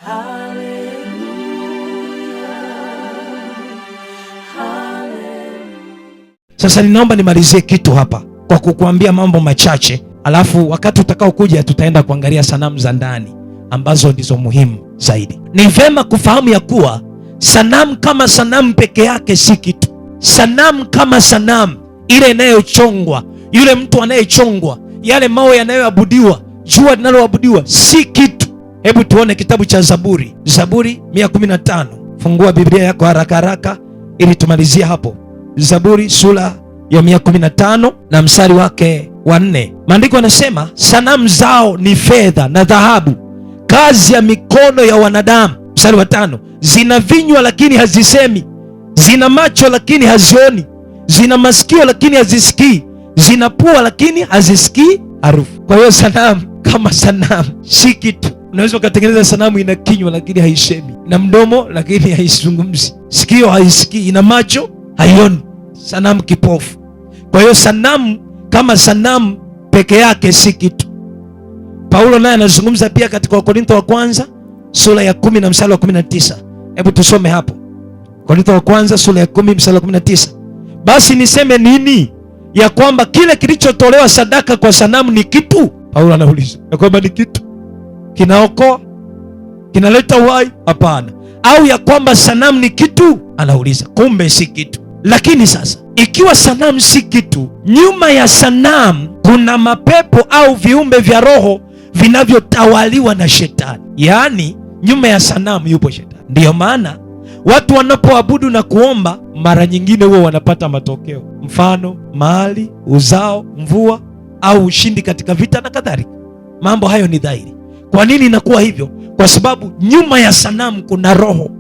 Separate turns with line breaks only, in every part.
Haleluya.
Sasa ninaomba nimalizie kitu hapa kwa kukuambia mambo machache, alafu wakati utakaokuja tutaenda kuangalia sanamu za ndani ambazo ndizo muhimu zaidi. Ni vema kufahamu ya kuwa sanamu kama sanamu peke yake si kitu. Sanamu kama sanamu ile inayochongwa, yule mtu anayechongwa, yale mawe yanayoabudiwa, jua linaloabudiwa si kitu. Hebu tuone kitabu cha Zaburi, Zaburi 115. Fungua Biblia yako haraka haraka ili tumalizie hapo. Zaburi sura ya 115 na mstari wake wa 4. Maandiko yanasema sanamu zao ni fedha na dhahabu, kazi ya mikono ya wanadamu. Mstari wa 5, zina vinywa lakini hazisemi, zina macho lakini hazioni, zina masikio lakini hazisikii, zina pua lakini hazisikii harufu. Kwa hiyo sanamu kama sanamu si kitu. Unaweza ukatengeneza sanamu ina kinywa lakini haisemi, ina mdomo lakini haizungumzi, sikio haisikii, ina macho haioni, sanamu kipofu. Kwa hiyo sanamu kama sanamu peke yake si kitu. Paulo naye anazungumza pia katika Wakorintho wa kwanza sura ya 10 na mstari wa 19. Hebu tusome hapo. Wakorintho wa kwanza sura ya 10 mstari wa 19. Basi niseme nini? Ya kwamba kile kilichotolewa sadaka kwa sanamu ni kitu? Paulo anauliza. Ya kwamba ni kitu kinaokoa, kinaleta uhai? Hapana. Au ya kwamba sanamu ni kitu? Anauliza. Kumbe si kitu. Lakini sasa ikiwa sanamu si kitu, nyuma ya sanamu kuna mapepo au viumbe vya roho vinavyotawaliwa na shetani. Yaani nyuma ya sanamu yupo shetani. Ndiyo maana watu wanapoabudu na kuomba mara nyingine huwa wanapata matokeo, mfano mali, uzao, mvua au ushindi katika vita na kadhalika. Mambo hayo ni dhahiri. Kwa nini inakuwa hivyo? Kwa sababu nyuma ya sanamu kuna roho,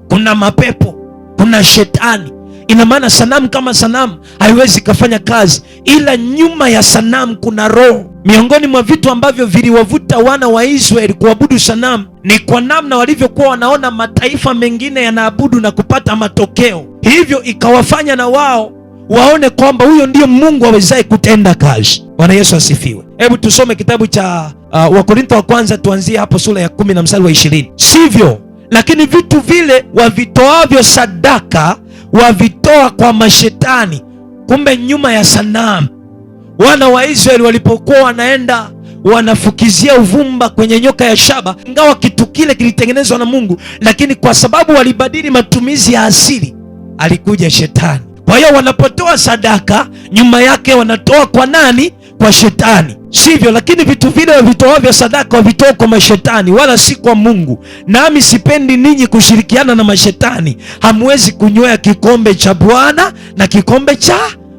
kuna mapepo, kuna shetani. Ina maana sanamu kama sanamu haiwezi kafanya kazi, ila nyuma ya sanamu kuna roho. Miongoni mwa vitu ambavyo viliwavuta wana wa Israeli kuabudu sanamu ni kwa namna walivyokuwa wanaona mataifa mengine yanaabudu na kupata matokeo, hivyo ikawafanya na wao waone kwamba huyo ndiyo Mungu awezaye kutenda kazi. Bwana Yesu asifiwe. Hebu tusome kitabu cha Wakorintho wa kwanza, tuanzie hapo sura ya 10 na mstari wa 20. Sivyo, lakini vitu vile wavitoavyo sadaka wavitoa kwa mashetani. Kumbe nyuma ya sanamu wana wa Israeli walipokuwa wanaenda wanafukizia uvumba kwenye nyoka ya shaba, ingawa kitu kile kilitengenezwa na Mungu, lakini kwa sababu walibadili matumizi ya asili, alikuja shetani. Kwa hiyo wanapotoa sadaka, nyuma yake wanatoa kwa nani? Kwa shetani. Sivyo, lakini vitu vile wavitoavyo sadaka wavitoa kwa mashetani, wala si kwa Mungu. Nami sipendi ninyi kushirikiana na mashetani. Hamwezi kunywea kikombe cha Bwana na kikombe cha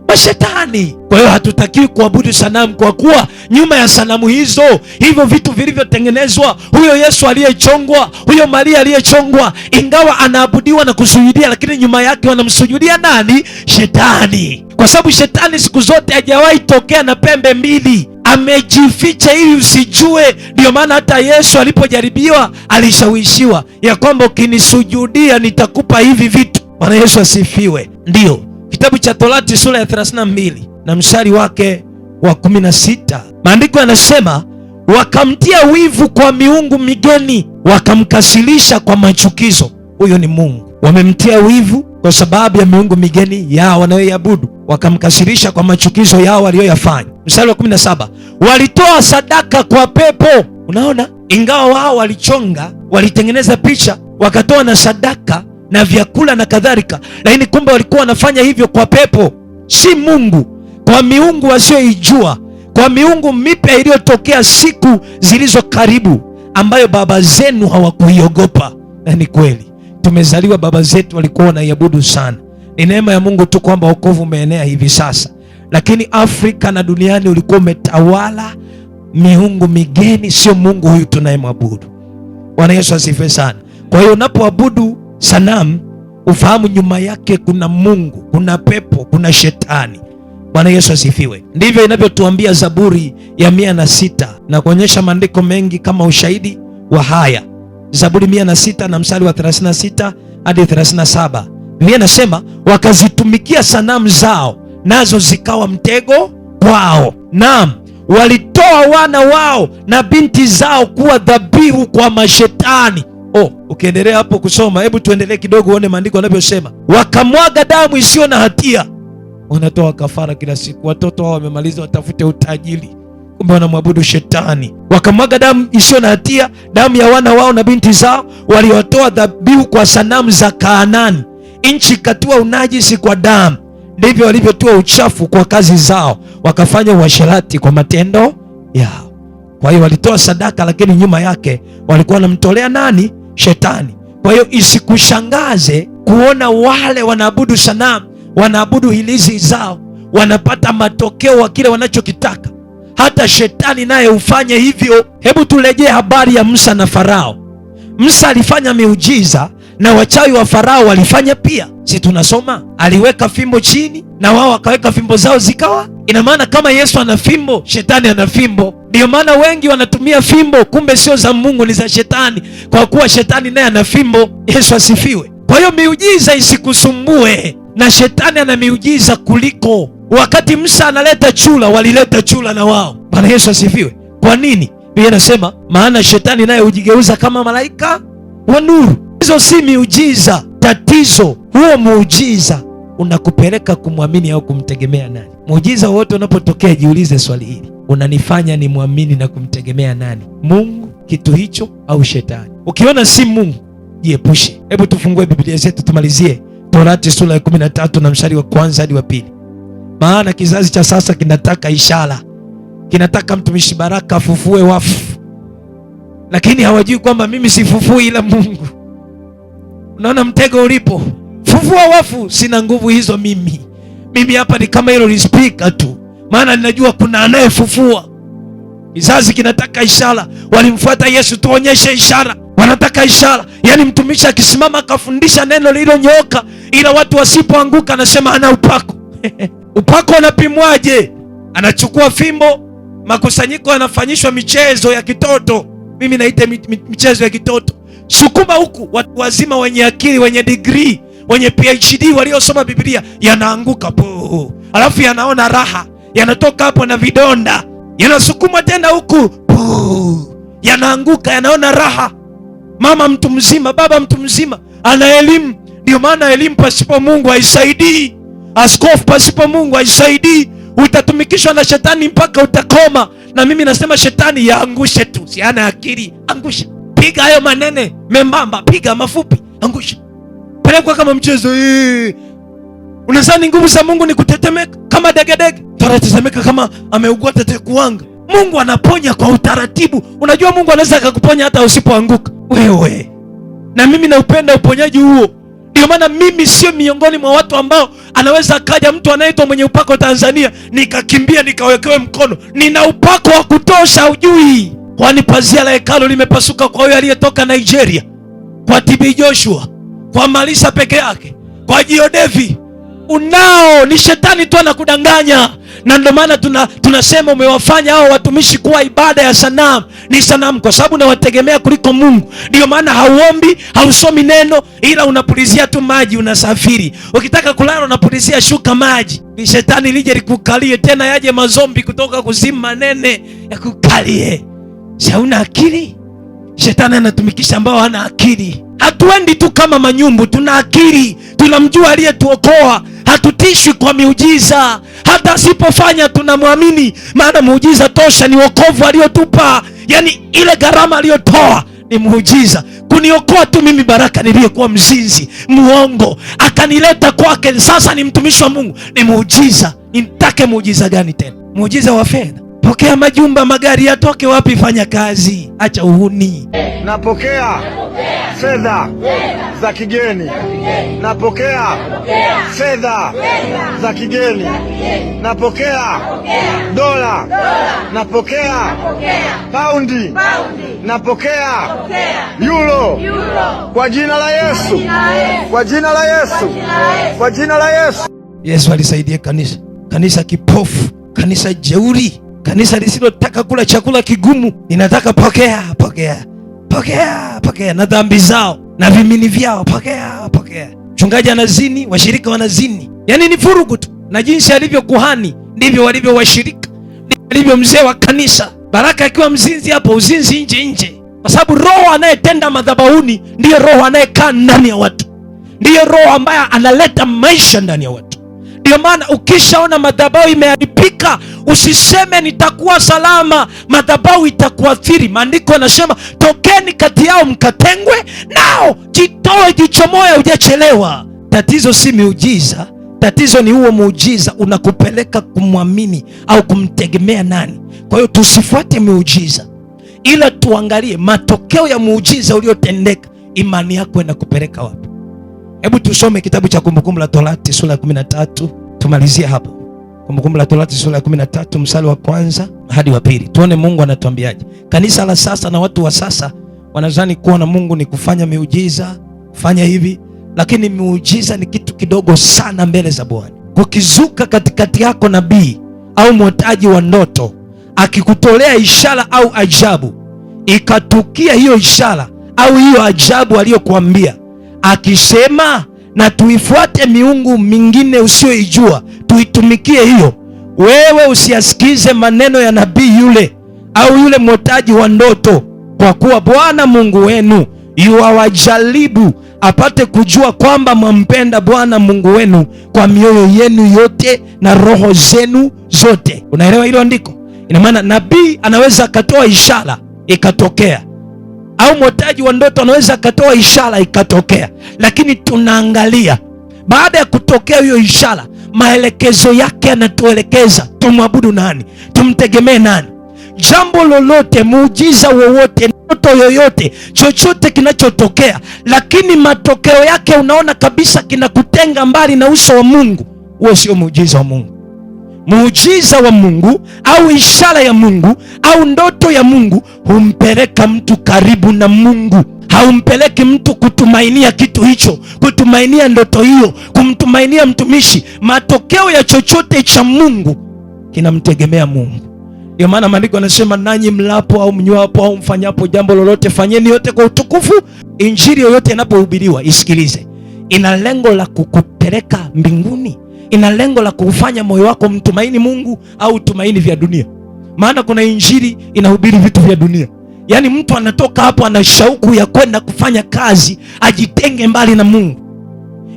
mashetani. Kwa hiyo hatutakiwi kuabudu sanamu, kwa kuwa nyuma ya sanamu hizo, hivyo vitu vilivyotengenezwa, huyo Yesu aliyechongwa, huyo Maria aliyechongwa, ingawa anaabudiwa na kusujudia, lakini nyuma yake wanamsujudia nani? Shetani. Kwa sababu shetani siku zote hajawahi tokea na pembe mbili, amejificha ili usijue. Ndio maana hata Yesu alipojaribiwa alishawishiwa ya kwamba ukinisujudia nitakupa hivi vitu. Bwana Yesu asifiwe. Ndio kitabu cha Torati sura ya 32 na mstari wake wa 16, maandiko yanasema wakamtia wivu kwa miungu migeni, wakamkasirisha kwa machukizo. Huyo ni Mungu. Wamemtia wivu kwa sababu ya miungu migeni yao wanayoiabudu, wakamkasirisha kwa machukizo yao walioyafanya. Mstari wa 17, walitoa sadaka kwa pepo. Unaona, ingawa wao walichonga, walitengeneza picha, wakatoa na sadaka na vyakula na kadhalika, lakini kumbe walikuwa wanafanya hivyo kwa pepo, si Mungu, kwa miungu wasioijua, kwa miungu mipya iliyotokea siku zilizo karibu, ambayo baba zenu hawakuiogopa. Na ni kweli tumezaliwa, baba zetu walikuwa wanaiabudu sana. Ni neema ya Mungu tu kwamba wokovu umeenea hivi sasa, lakini Afrika na duniani ulikuwa umetawala miungu migeni, sio Mungu huyu tunayemwabudu. Bwana Yesu asifiwe sana. Kwa hiyo unapoabudu sanamu, ufahamu nyuma yake kuna Mungu, kuna pepo, kuna shetani. Bwana Yesu asifiwe. Ndivyo inavyotuambia Zaburi ya 106 na kuonyesha maandiko mengi kama ushahidi wa haya. Zaburi 106 na mstari wa 36 hadi 37. Biblia inasema wakazitumikia sanamu zao, nazo zikawa mtego kwao. Naam, walitoa wana wao na binti zao kuwa dhabihu kwa mashetani. Oh, ukiendelea hapo kusoma, hebu tuendelee kidogo uone maandiko yanavyosema. Wakamwaga damu isiyo na hatia. Wanatoa kafara kila siku, watoto hao wamemaliza, watafute utajiri, kumbe wanamwabudu shetani. Wakamwaga damu isiyo na hatia, damu ya wana wao na binti zao, waliotoa dhabihu kwa sanamu za Kaanani. Nchi ikatiwa unajisi kwa damu, ndivyo walivyotiwa uchafu kwa kazi zao, wakafanya uasherati kwa matendo yao. Kwa hiyo walitoa sadaka, lakini nyuma yake walikuwa wanamtolea nani? Shetani. Kwa hiyo isikushangaze kuona wale wanaabudu sanamu, wanaabudu hilizi zao, wanapata matokeo wa kile wanachokitaka. Hata shetani naye hufanye hivyo. Hebu turejee habari ya Musa na Farao. Musa alifanya miujiza na wachawi wa Farao walifanya pia, si tunasoma? Aliweka fimbo chini na wao wakaweka fimbo zao zikawa. Ina maana kama Yesu ana fimbo, shetani ana fimbo. Ndiyo maana wengi wanatumia fimbo, kumbe sio za Mungu, ni za shetani, kwa kuwa shetani naye ana fimbo. Yesu asifiwe. Kwa hiyo miujiza isikusumbue, na shetani ana miujiza kuliko. Wakati Musa analeta chula, walileta chula na wao. Bwana Yesu asifiwe. Kwa nini? Biblia inasema maana shetani naye hujigeuza kama malaika wa nuru. Hizo si miujiza. Tatizo, huo muujiza unakupeleka kumwamini au kumtegemea nani? Muujiza wote unapotokea, jiulize swali hili, unanifanya nimwamini na kumtegemea nani? Mungu, kitu hicho au shetani? Ukiona si Mungu, jiepushe. Hebu tufungue Biblia zetu tumalizie Torati sura ya 13 na mstari wa kwanza hadi wa pili. Maana kizazi cha sasa kinataka ishara, kinataka mtumishi Baraka afufue wafu, lakini hawajui kwamba mimi sifufui ila Mungu. Unaona mtego ulipo? Fufua wafu, sina nguvu hizo mimi. Mimi hapa ni kama hilo lispika tu, maana ninajua kuna anayefufua. Kizazi kinataka ishara. Walimfuata Yesu, tuonyeshe ishara. Wanataka ishara. Yaani mtumishi akisimama akafundisha neno lililonyooka, ila watu wasipoanguka, anasema ana upako. Upako unapimwaje? Anachukua fimbo, makusanyiko yanafanyishwa michezo ya kitoto. Mimi naita michezo ya kitoto. Sukuma huku, watu wazima wenye akili, wenye degree, wenye PhD, waliosoma Biblia, yanaanguka po, alafu yanaona raha, yanatoka hapo na vidonda, yanasukuma tena huku po, yanaanguka, yanaona raha. Mama mtu mzima, baba mtu mzima, ana elimu. Ndio maana elimu pasipo Mungu haisaidii. Askofu pasipo Mungu haisaidii. Utatumikishwa na shetani mpaka utakoma. Na mimi nasema shetani yaangushe tu, si ana akili, angusha. Piga hayo manene membamba, piga mafupi, angusha. Pelekwa kama mchezo. Unadhani nguvu za Mungu ni kutetemeka kama degedege? Taratetemeka kama ameugua tetekuwanga. Mungu anaponya kwa utaratibu. Unajua Mungu anaweza akakuponya hata usipoanguka wewe. Na mimi naupenda uponyaji huo. Ndio maana mimi sio miongoni mwa watu ambao anaweza akaja mtu anaitwa mwenye upako Tanzania nikakimbia nikawekewe mkono. Nina upako wa kutosha, hujui. Kwani pazia la hekalu limepasuka kwa huyo aliyetoka Nigeria, kwa TB Joshua, kwa Malisa peke yake, kwa Jiodevi. Unao ni shetani tu anakudanganya. Na ndio maana tunasema umewafanya hao watumishi kuwa ibada ya sanamu. Ni sanamu kwa sababu unawategemea kuliko Mungu. Ndio maana hauombi, hausomi neno, ila unapulizia tu maji, unasafiri. Ukitaka kulala unapulizia shuka maji. Ni shetani lije likukalie tena, yaje mazombi kutoka kuzimu manene yakukalie. Si hauna akili? Shetani anatumikisha ambao hana akili. Hatuendi tu kama manyumbu, tuna akili, tunamjua aliyetuokoa. Hatutishwi kwa miujiza. Hata asipofanya tunamwamini, maana muujiza tosha ni wokovu aliyotupa. Yaani ile gharama aliyotoa ni muujiza. Kuniokoa tu mimi Baraka niliyekuwa mzinzi, muongo, akanileta kwake, sasa ni mtumishi wa Mungu, ni muujiza. Nitake muujiza gani tena? Muujiza wa fedha? Pokea majumba, magari yatoke wapi? Fanya kazi, acha uhuni.
Napokea fedha za kigeni, napokea fedha za kigeni, napokea dola, napokea paundi, napokea euro, kwa jina la Yesu, kwa jina la Yesu, kwa jina la Yesu.
Yesu alisaidie kanisa, kanisa kipofu, kanisa jeuri, kanisa lisilotaka kula chakula kigumu. Ninataka pokea, pokea, pokea, pokea, na dhambi zao na vimini vyao, pokea, pokea. Mchungaji anazini, washirika wanazini, yaani ni furugu tu. Na jinsi alivyo kuhani ndivyo walivyo washirika, ndivyo alivyo mzee wa kanisa. Baraka akiwa mzinzi hapo, uzinzi nje nje. Kwa sababu roho anayetenda madhabahuni ndiyo roho anayekaa ndani ya watu, ndiyo roho ambaye analeta maisha ndani ya watu. Ndiyo maana ukishaona madhabahu imeharibika, usiseme nitakuwa salama, madhabahu itakuathiri. Maandiko yanasema tokeni kati yao mkatengwe nao, jitoe, jichomoe, hujachelewa. Tatizo si miujiza, tatizo ni huo muujiza unakupeleka kumwamini au kumtegemea nani. Kwa hiyo tusifuate miujiza, ila tuangalie matokeo ya muujiza uliotendeka, imani yako inakupeleka wapi? Hebu tusome kitabu cha Kumbukumbu la Torati sura ya 13, tumalizie hapo. Kumbukumbu la Torati sura ya 13 mstari wa kwanza hadi wa pili, tuone Mungu anatuambiaje. Kanisa la sasa na watu wa sasa wanadhani kuwa na Mungu ni kufanya miujiza, fanya hivi, lakini miujiza ni kitu kidogo sana mbele za Bwana. Kukizuka katikati yako nabii au mwotaji wa ndoto akikutolea ishara au ajabu, ikatukia hiyo ishara au hiyo ajabu aliyokuambia, akisema na tuifuate miungu mingine usiyoijua tuitumikie hiyo, wewe usiyasikize maneno ya nabii yule au yule mwotaji wa ndoto, kwa kuwa Bwana Mungu wenu yuwajaribu apate kujua kwamba mwampenda Bwana Mungu wenu kwa mioyo yenu yote na roho zenu zote. Unaelewa hilo andiko? Ina maana nabii anaweza akatoa ishara ikatokea, au mwotaji wa ndoto anaweza akatoa ishara ikatokea, lakini tunaangalia baada ya kutokea hiyo ishara, maelekezo yake yanatuelekeza tumwabudu nani, tumtegemee nani. Jambo lolote, muujiza wowote, ndoto yoyote, chochote kinachotokea, lakini matokeo yake unaona kabisa kinakutenga mbali na uso wa Mungu, huo sio muujiza wa Mungu. Muujiza wa Mungu au ishara ya Mungu au ndoto ya Mungu humpeleka mtu karibu na Mungu. Haumpeleki mtu kutumainia kitu hicho, kutumainia ndoto hiyo, kumtumainia mtumishi. Matokeo ya chochote cha Mungu kinamtegemea Mungu. Ndio maana maandiko yanasema, nanyi mlapo au mnywapo au mfanyapo jambo lolote, fanyeni yote kwa utukufu. Injili yoyote inapohubiriwa isikilize, ina lengo la kukupeleka mbinguni, ina lengo la kufanya moyo wako mtumaini Mungu au tumaini vya dunia. Maana kuna injili inahubiri vitu vya dunia, yaani mtu anatoka hapo ana shauku ya kwenda kufanya kazi, ajitenge mbali na Mungu.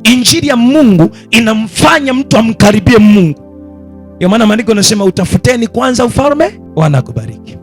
Injili ya Mungu inamfanya mtu amkaribie Mungu. Ndio maana maandiko yanasema utafuteni kwanza ufalme, Bwana akubariki.